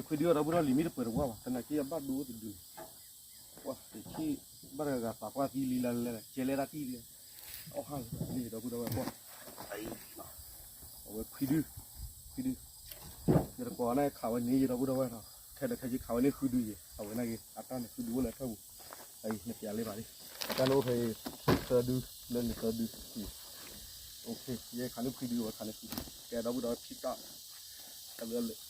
ခွံဒုအီၤ ဒီပုၢ်ဒီဝဲၢ် လံာ်မ့ၢ်တပှဲၤတဝါဘၣ် သနာ်က့အဘၣ်ဒိတဒုန့ၣ်, ပှၤတဆံၣ်ဘၣ်တဂၤဂၤသးပှၢ်သံလံလၢလဲၣ် ကဲလဲၣ်တၢ်တံၢ်လံ, အီၣ်ဟါလံ ဒီပုၢ်ဒီဝဲၢ် ပှၢ်, အဝဲခွံဒု, ခွံဒု, ယတကိးန့ၣ်ခးဝဲန့ၣ်ယဒီပုၢ်ဒီဝဲၢ်နီၤ, ခဲဒီးခဲယခးဝဲန့ၣ်ဃုဒုယဲၢ် အဝဲန့ၣ်ဂ့ၤ အတၢ်န့ၣ်ဃုဒုအိၣ်လၢထၢၣ်ပူၤ, နပျးလံဘၣ်လံ, အတၢ်န့ၣ်အိၣ်ဖဲ သၢဒု, လၢန့ၣ်သၢဒု, ယဲၢ်ခးန့ၣ်ခွံဒု အဝဲခးန့ၣ်ဃုဒု, ကဲဒီပုၢ်ဒီဝဲၢ် ဖံးတၢ်, တၢ်ဘျုးလၢ